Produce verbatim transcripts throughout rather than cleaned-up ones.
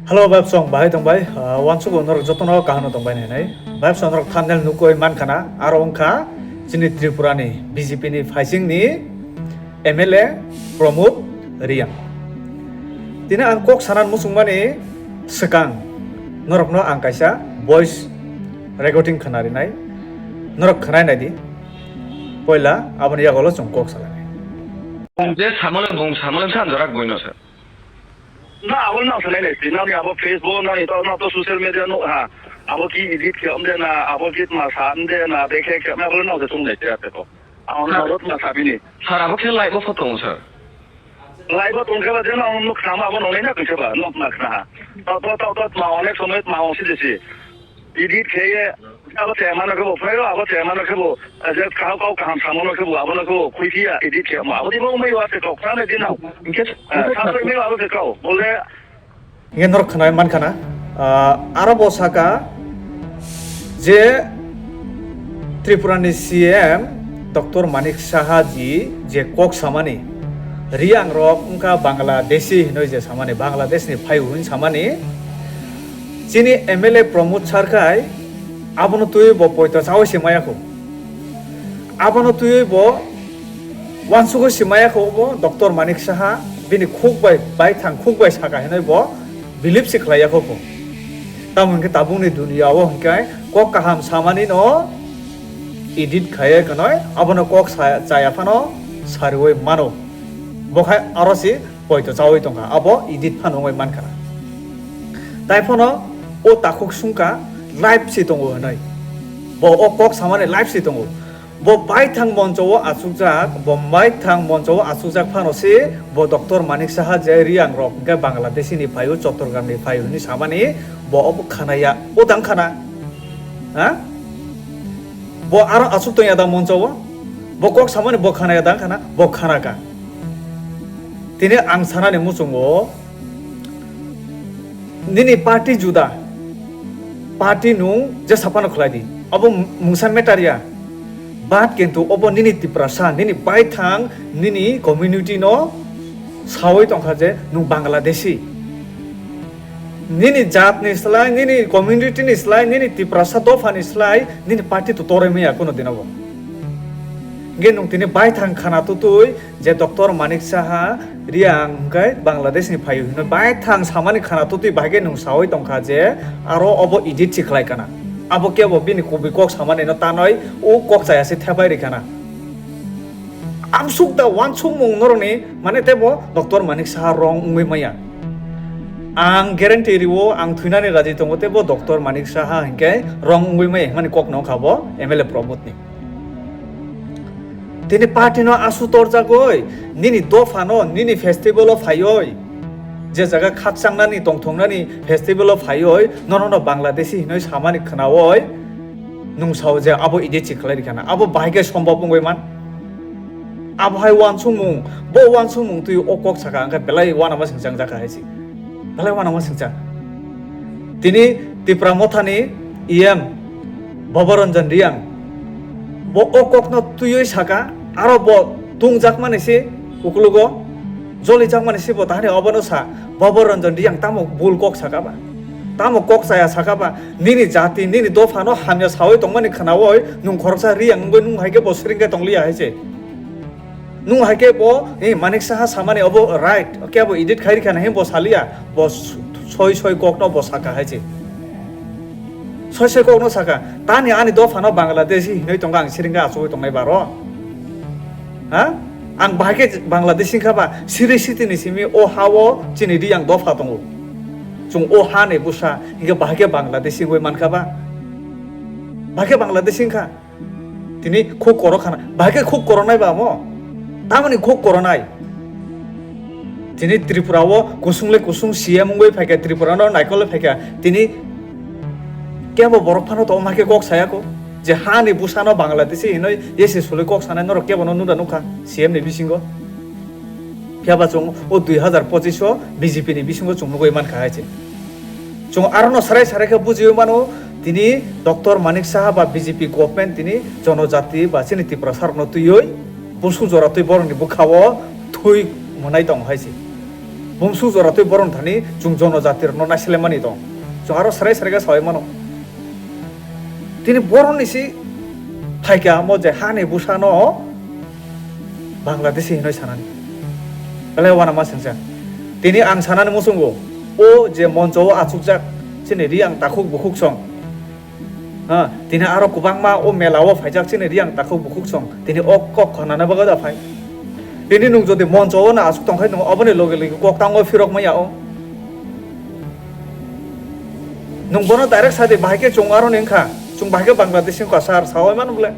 Hello, bai bwsong, bahai tongbai? Ah, uansukgo norok jotono kaham tongbai hinwi. Bai bwsong norok thumbnail nukwi mankha na, aro wngkha chini Tripura ni B J P ni phaising ni M L A Pramod Reang. Tini ang kok sana muchungmani swkang norokno ang kaisa voice recording khwnarinai. Norok khwnai naidi. Poila aboni yagulo chwng kok salainai. Bung je samole, bung samole san jorak buino sir. Na, abo no sanai nai, nang ni abo Facebook, nang ni to, nang to social media no ha. Abo ki edit khe amde na, abo ki ma sa amde na, bekhe khe na, abo no se sung nai te ko. Abo no rot ma sa bini. Sir, abo khe live bo photo sir. Live bo tong khe ba, je no nuk sama abo no nai na khe ba, nok na khna ha. To, to, to, to, ma onek somoy ma osi desi. Edit khe ye, abo te mano khe bo, phai abo te mano khe bo, je kaham kau kaham samo no khe bo, abo no khe bo, khui phiya, edit khe mo, abo di bo mai wa se kau, khna ne di nau. Hingke, Eh, hingke sa mai wa abo se kau, bole. Hingke norok khwnai mankha na, ah, aro bo saka je Tripura ni C M Doctor Manik Saha ji je kok samani, Riang rok wngkha Bangladeshi hinoi je samani, Bangladesh ni phaio hin samani, Chini M L A Pramod Sarkai abono twiwi bo poito chawi se maya kho. Abono twiwi bo wansugwi se maya kho bo Doctor Manik Saha bini khuk bai, bai thang khuk bai saka hinwi bo believe se khlai ya kho bo. Tamo hwnkhe tabukni duniya o hwnkhe kok kaham samani no edit khaiya khnoi abono kok sa-, chaya phano sariwi mano. Bo khai aro se poito chawi tongkha, abo edit phano wngwi mankha. Tai phano o takhuk sungkha live se tongo hinwi. Bo o kok samani live se tongo. Bo baithang moncho o achukjak, bo baithang moncho o achukjak phano se bo Doctor Manik Saha je Riang rok hwnkhe Bangladeshi ni phaio, Chattogram ni phaio hinwi samani bo obo khanaya, o tang khana. Ha? Bo aro asuk tongya da moncho o? Bo kok samani bo khanaya da khana? Bo khanaka. Tini ang sanani muchungo, nini party juda, party nung jesa phano khlai di. Abo mungsa matter ya. But kintu obo nini Tiprasa, nini baithang, nini community no sawi tongkha je nung Bangladeshi. Nini jat ni slai, nini community ni slai, nini Tiprasa dopha ni slai, nini party to toroi maya kuno dino bo. Hingke nung tini baithang khana tutui je Doctor Manik Saha Riang hingke Bangladesh ni phaio hino baithang samani khana tutui bahai khe nung sawi tongkha je aro obo edit si khlai kana. Abo kebo bini kubui kok samani no tanoi o kok chaya se thepai ri kana. Amsuk da wansukmung norokni, mane tebo Doctor Manik Saha wrong wngwi maya. Ang guarantee riwo, ang thwinani raji tongo, tebo Doctor Manik Saha hinkhe wrong wngwi maya hwnmani kok nokha bo M L A Pramod ni. Tini party no asu torjagoi, nini dopha no, nini festival o phaioi, je jaga khakchangnani, tongthoknani festival o phaioi, nono no Bangladeshi hinoi samani khnaoi, nung sao je abo edit si khlai rikha na, abo bahai khe sombab wngwi man. Abo hai wansukmung, bo wansukmung twi o kok saka, hwnkhe belai uanama singchang jakha hai se. Belai uanama singchang. Tini Tipra Mothani E M Bhabaranjan Reang, bo o kokno twiwi saka, aro bo tungjakmani se ukulugo, jolijakmani se bo tahani obono sa, Bhabaranjan Reang tamo bul kok saka ba? Tamo kok chaya saka ba? Nini jati, nini dophano hamya sawi tongmani khnaoi, nung khoroksa Reang wngwi nung hai khe bo siring khe tongliya hai se. Nung hai khe bo, eh, Manik Saha samani obo right, khe bo edit khai rikha na, he bo saliya, bo s-, soi soi kokno bo saka hai se. Soi soi kokno saka, tani ani dophano Bangladeshi hinwi tongo, ang siring khe achugwi tongnai baro. Ha? Ang bahai khe Bangladeshi wngkha ba, siri siti ni simi o ha o chini Reang dopha tongo. Chwng o ha ni bwsa, hinkhe bahai khe Bangladeshi wngwi mankha ba? Bahai khe Bangladeshi wngkha? Tini khuk korok khana, bahai khe khuk koronai ba mo? Tamoni khuk koronai? Tini Tripura o kusung le kusung C M wngwi phaikha, Tripura no naikol le phaikha. Tini kebo borok phano to ma khe kok saya ko? Je ha ni bwsa no Bangladeshi hinoi ese suloi kok sanai norok kebo no nura nukha C M ni bisingo. Phiya ba chwng o dui hazar pochish o B J P ni bisingo chwng nugwi mankha hai se. Chwng aro no sarai sarai khe bujiwi mano, tini Doctor Manik Saha ba B J P government tini jonojati ba chini Tiprasa rok no twiwi busu jora twi borok ni bwkha o thwi mwnai tong hai se. Bumsu jora twi boron thani chwng jono jati rokno naisle mani tong. Chwng aro srai srai khe sawi mano. Tini boron ni si phaikha mo je hani bwsano Bangladeshi hinwi sanani. Belai wana ma singsa. Tini ang sanani muchungo, o je moncho o achukjak chini Riang takhuk bukhuk song. Ha, tini aro kwbangma o mela o phaijak chini Riang takhuk bukhuk song. Tini o kok khonana bagwi da phai. Tini nwng jodi moncho o na asuk tongkhai nwng oboni loge loge kok tango phirok maya o. Nwng bono direct sadi bahai khe chwng aro ni wngkha. Chwng bahai khe Bangladesh wngkha sir sawi mano bole.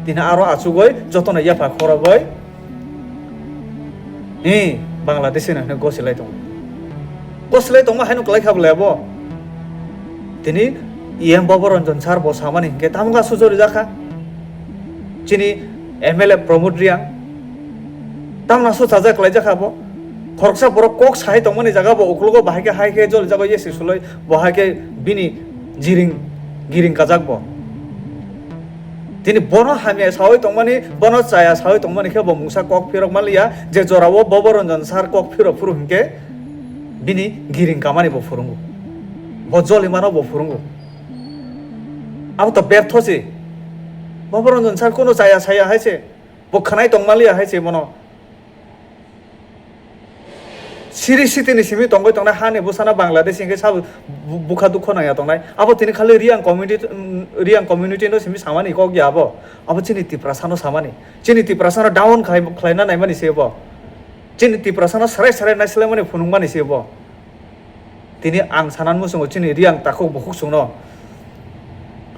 Tini aro achugwi jotono yapha khorogwi. Hi, Bangladeshi no hino gosilai tongo. Gosilai tongma haino kwlai kha bole abo. Tini E M Bobo Ranjan sir bo samani hinkhe tamo ga sujori jakha. Chini M L A Pramod Riang. Tamna so chajak kwlai jakha bo. Khoroksa borok kok sahai tongmani jaga bo uklogo bahai khe hai khe joli jago yesi suloi bo hai khe bini jiring giring kajak bo. Tini bono hamya sawi tongmani, bono chaya sawi tongmani khe bo mungsa kok phirok manliya, je jorao Bobo Ranjan sir kok phiro phuru hinkhe bini giring kamani bo phurungo. Bo jolimano bo phurungo. Abo to bertho se. Bobo Ranjan sir kono chaya saya hai se. Bo khwnai tong manliya hai se bono. Siri sitini simi tongwi tongnai hani bwsano Bangladesh hinkhe sabo bu-, bukha dukho nangya tongnai. Abo tini khali Riang community, mm, Riang community no simi samani kok ya abo. Abo chini Tiprasa no samani. Chini Tiprasa no down khai-, khlaina naimani se bo. Chini Tiprasa no sarai sarai naislemani phunukmani se bo. Tini ang sanani muchungo chini Riang takhuk bukhuk chwngno.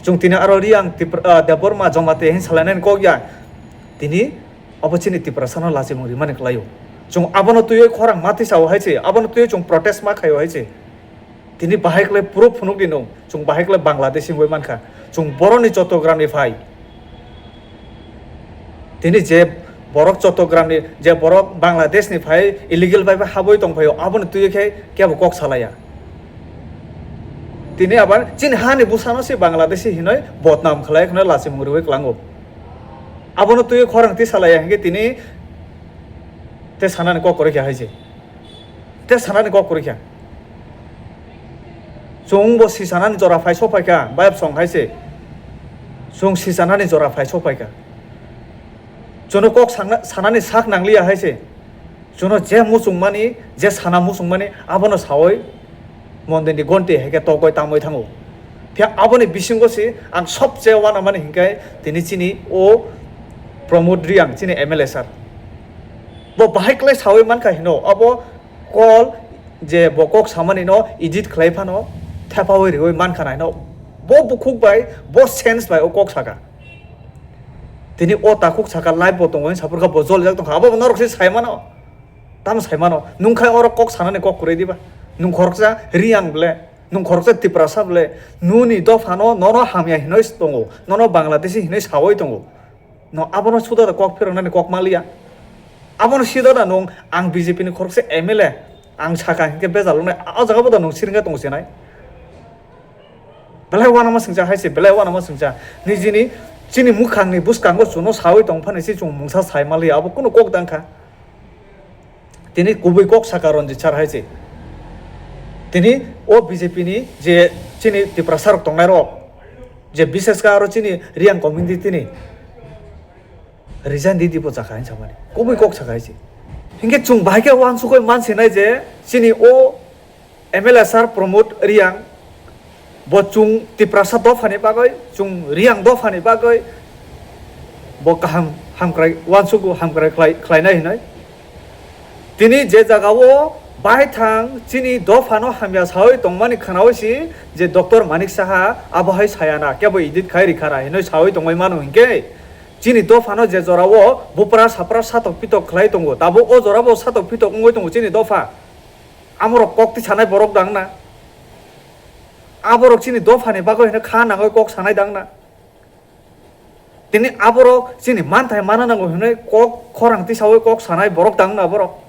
Chwng tini aro Riang Tipra-, ah, Debbarma Jamatia hin salainani kok ya. Tini Obo chini Tiprasano lachimung rimani kwlaio. Chwng abono twiwi khorang ma tisao hai se, abono twiwi chwng protest ma khaio hai se. Tini bahai kwlai proof phunukdi nwng, chwng bahai kwlai Bangladeshi wngwi mankha. Chwng boroni Chottogramni phai. Tini je borok Chottogramni, je borok Bangladeshni phai illegal bai habwi tongphaio, abono twiwi khe kebo kok salaiya. Tini abar chini hani bwsano se Bangladeshi hinwi bodnam khlai khwna lachimung riwi kwlango. Abono twiwi khorang tisalaiya hinkhe tini te sanani kok kwrwi kha hai se. Te sanani kok kwrwi kha. Chwng bo si sanani jora phai sok phai kha, bayap song hai se. Chwng si sanani jora phai sok phai kha. Chwngno kok sakna, sanani sak nangliya hai se. Chwngno je muchungmani, je sana muchungmani, abono sawi mondirni gonti hai khe tokgoi tamwi thango. Phiya aboni bisingo se ang sobse uanamani hinkhe tini chini o Pramod Riang, chini M L A sir. Bo bahai kwlai sawi mankha hino, abo call je bo kok samani no edit khlai phano thepawi riwi mankha na hino. Bo bukhuk bai, bo sense bai o kok saka. Tini o takhuk saka live bo tongo, hwnwi saphurkha bo jolijak tongkha. Abo bo norok se sai mano. Tamo sai mano. Nwng khai oro kok sanani kok kwrwi diba? Nwng khoroksa Riang ble, nwng khoroksa Tiprasa ble, nuni dophano nono hamya hinwi tongo, nono Bangladeshi hinwi sawi tongo. No abono suda da kok phiroknani kok maliya. Abono sida da nwng ang B J P ni khoroksa M L A, ang saka hinkhe bejal wngnai, a jaga bo da nwng siringkhe tongo chenai. Belai uanama singcha hai se, belai uanama singcha. Nijini chini mukhangni bwskango chuno sawi tong phani se chwng mungsa sai maliya, abo kunu kok dang kha. Tini kubui kok saka Ranjit sir hai se. Tini o B J P ni je chini Tiprasa rok tongnai rok, je bishesh khe aro chini Riang community ni resign di di bo chakha hinwi samani. Kubui kok saka hai se. Hinkhe chwng bahai khe uansukwi mansinai je chini o M L A sir Pramod Riang, bo chwng Tiprasa dophani bagwi, chwng Riang dophani bagwi bo kaham hamkrai uansugo, hamkrai khlai-, khlainai hinwi. Tini je jagao baithang chini dophano hamya sawi tongmani khwnawi si je Doctor Manik Saha abo hai sayana, kebo edit khai rikha ra hinwi sawi tongwi mano hinkhe, chini dophano je jorao bupra sapra satok pitok khlai tongo, tabuk o jorabo satok pitok wngwi tongo chini dopha. Amorok kok tisanai borok dang na? Aborok chini dophani bagwi hino kha nangwi kok sanai dang na? Tini aborok chini manthai mana nango hinwi kok khorang tisawi kok sanai borok dang na borok?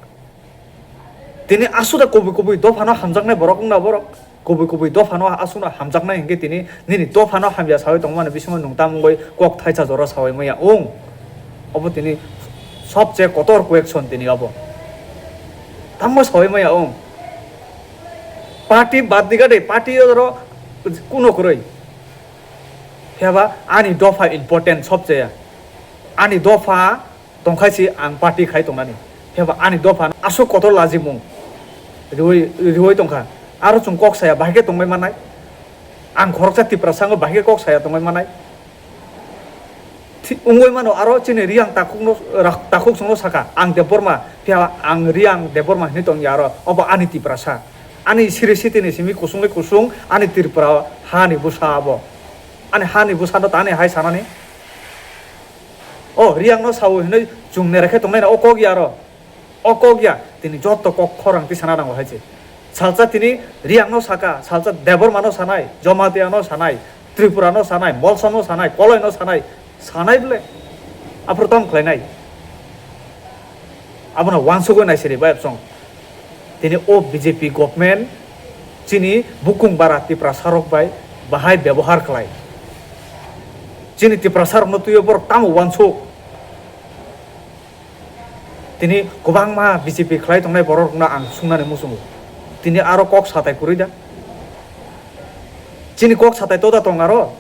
Tini asuda kubui kubui dophano hamjaknai borok wng na borok? Kubui kubui dophano aswkno hamjaknai hinkhe tini nini dophano hamya sawi tongmani bisingo nwng tamungwi kok thaisa jora sawi maya wng? Obo tini sobse kotor question tini obo. Tamo sawi maya ong. Party bad diga de, party oro kuno kwrwi. Phiya ba ani dopha important sobchaya. Ani dopha tongkhai si ang party khai tongnani. Phiya ba ani dopha aswk kotor lajimung riwi, riwi tongkha. Aro chwng kok saya bahai khe tongbai manai. Ang khoroksa Tiprasa wngwi bahai khe kok saya tongbai manai. Thi-, wngwi mano aro chini Riyang takhukno, rak-, takhuk chwngno saka, ang Debbarma, phiya ang Riyang Debbarma hinwi tongya aro, obo ani Tiprasa. Ani siri sitini simi kusungni kusung, ani Tripura hani bwsa abo. Ani hani bwsano tani hai sanani? O Riyangno sao hinwi chwng nera khe tongnai na o kok ya aro. O kok ya, tini joto kok khorang tisana nango hai se. Salsa tini Riyangno saka, salsa Debbarmano sanai, Jomatiyano sanai, Tripurano sanai, Molsomno sanai, Koloino sanai, sanai bwle. Aphuru tamo khlainai? Abono wansugwi naisiri bai absong. Tini o B J P government chini bukung bara Tiprasa rok bai bahai bebohar khlai. Chini Tiprasa rokno twiwi borok tamo wansuk? Tini kwbangma B J P khlai tongnai borok rokno ang sungnani muchungo. Tini aro kok satai kwrwi da? Chini kok satai toda tong aro?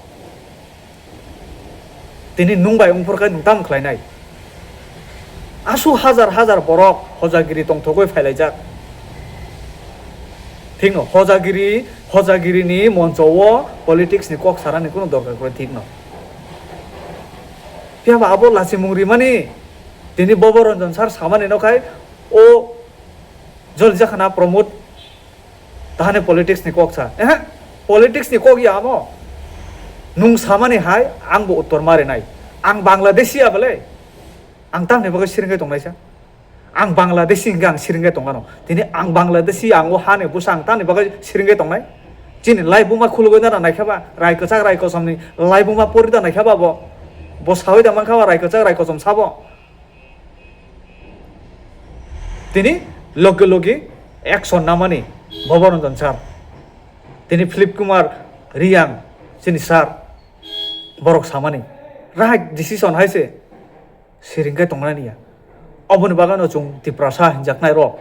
Tini nwng bai wngphur khe nwng tamo khlainai? Aswk hajar hajar borok hojagiri tongthogwi phailaijak. Thikno, hojagiri, hojagirini moncho o politics ni kok sarani kunu dorkar kwrwi, thikno. Phiya ba abo lachimung rimani, tini Bobo Ranjan sir samani no khai, o joli jakhana Pramod tahani politics ni kok sa. Ehe, politics ni kok ya amo. Nwng samani hai, ang bo uttor ma rinai. Ang Bangladeshi ya bwle. Ang tamni bagwi siring khe tongnai sa. Ang Bangladeshi hingke ang siring khe tongano. Tini ang Bangladeshi, ang o hani bwsa ang tamni bagwi siring khe tongnai. Chini laibuma khulugwi da naikha ba, rai kwchak rai kosom ni laibuma pori da naikha ba bo. Bo sawi da mankha ba rai kwchak rai kosom sabo. Tini logi logi action namani Bhobo Ranjan sir. Tini Philip Kumar Riyang chini sir, borok samani right decision hai se siring khe tongnani ya. Oboni bagano chwng Tiprasa hinjaknai rok,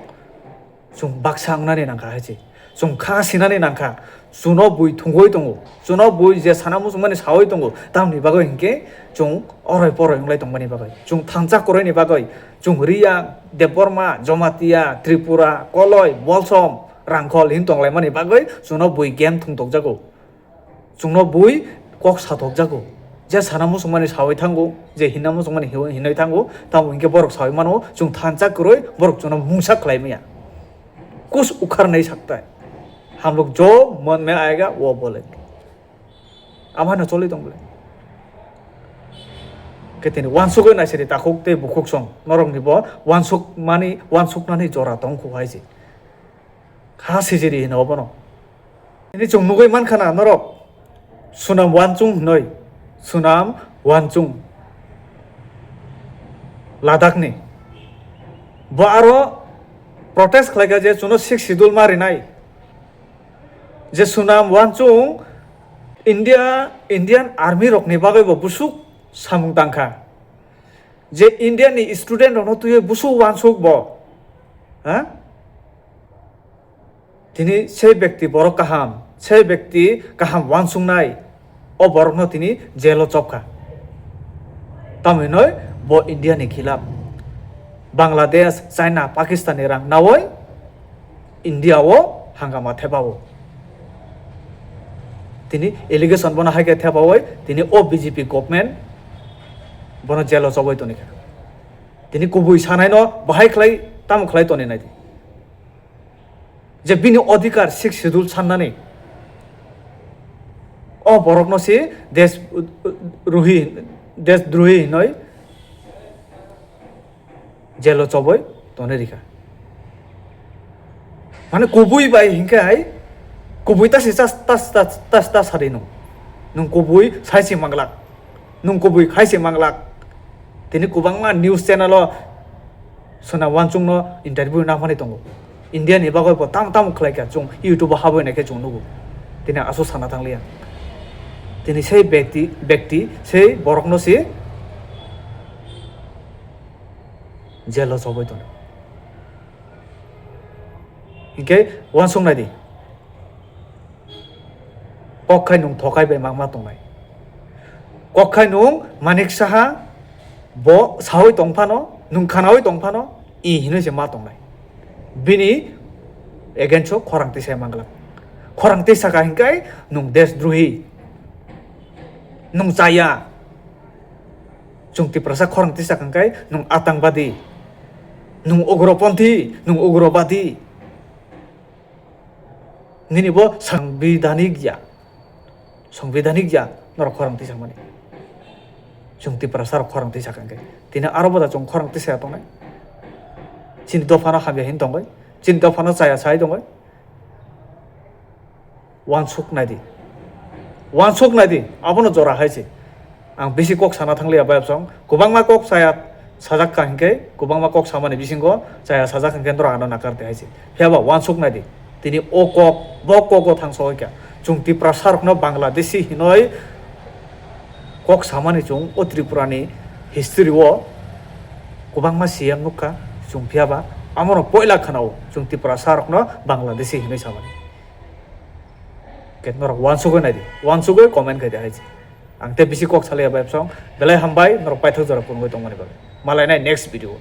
chwng baksa wngnani nangkha hai se. Chwng kha sinani nangkha, chwngno bui thwngwi tongo, chwngno bui je sana muchungmani sawi tongo, tamni bagwi hinkhe chwng oroi poroi wnglai tongmani bagwi, chwng thansa kwrwini bagwi, chwng Riya, Debbarma, Jamatia, Tripura, Koloi, Bolsom, Rangkhol hin tonglaimani bagwi chwngno bui game thwngtokjago, chwngno bui kok satokjago, je sana muchungmani sawi thango, je hinna muchungmani hinwi thango, tamo hinkhe borok sawi mano chwng thansa kwrwi borok chwngno mungsa khlai maya. Kus ukhar nahi sakta hai. Hum log jo man mein aayega, wo bolenge. Amano choli tong bole. Ketini wansugwi naisiri takhuk tei bukhuk song. Norok ni bo wansuk mani, wansuk nani jora tong khu hai se. Kha sijiri hino bono. Ini chwng nugwi mankha na norok. Sunam Wanchung hinoi, Sunam Wanchung, Ladakh ni. Bo aro protest khlaikha je chwngno Sixth Schedule ma rinai. Je Sunam Wanchung India, Indian Army rokni bagwi bo busuk samung tangkha. Je India ni student rokno twiwi busuk wansuk bo. Ha? Tini sei bekti borok kaham, sei bekti kaham wansuknai, o borokno tini jail o chopkha. Tamo hinoi bo India ni khilap, Bangladesh, China, Pakistan ni rang naui India o hangama thepao. Tini allegation bono hai khe thepawoi tini o B J P government bono jail o choboi tonikha. Tini kubui sanaino bahai khlai tamo khlai toni nai di. Je bini odhikar Sixth Schedule sannani, o borokno se desh ruhi, desh drohi hinoi jail o choboi tonwi rikha. Mane kubui bai hinkhe hai, kubui ta se tas, tas, tas, tas, tas sadi nung. Nung kubui sai se manglak. Nung kubui khai se manglak. Tini kwbangma news channel o Sona Wansung no interview naphani tongo. India ni bagwi bo tam tam khlai kha, chwng YouTube o habwi naikhe chwng nugo. Tini aswk sana thangliya. Tini sei bekti, bekti, sei borokno se jail o chobwi tono. Hinkhe uansuk nai di. Kok khai nwng thokai bai ma ma tongnai. Kok khai nwng Manik Saha bo sawi tong phano, nwng khanawi tong phano, i hinwi se ma tongnai. Bini against o khorang tisa mangla. Khorang tisa ka hinkai nwng desdrohi. Nwng chaya. Chwng Tiprasa khorang tisa ka hinkai nwng atangwadi. Nwng ugroponthi, nwng ugrobadi. Nini bo sangbidanik ya. Sangbidanik ya, norok khorang tisa mani. Chwng Tiprasa rok khorang tisa ka hinkai. Tini aro bo da chwng khorang tisa ya tongnai. Chini dophano hamya hin tongoi. Chini dophano chaya sai tongoi. Uansuk nai di. Uansuk nai di. Abono jora hai se. Ang bisi kok sana thangliya bayapsong. Kwbangma kok chaya sajak ka hinke, kwbangma kok samani bisingo chaya sajak hinke norok ano nakar de hai se. Phiya ba uansuk nai di. Tini o kok, bo kok o thang soi kha. Chwng Tiprasa rokno Bangladeshi hinoi kok samani chwng o Tripura ni history o kwbangma C M nukha chwng, phiya ba amono poila khwnao chwng Tiprasa rokno Bangladeshi hinoi samani. Ke norok uansugwi nai di, uansugwi comment khai di hai se. Ang te bisi kok salai ya bayapsong, belai hambai norok paithak jora phunugwi tongmani bagwi. Malai nai next video.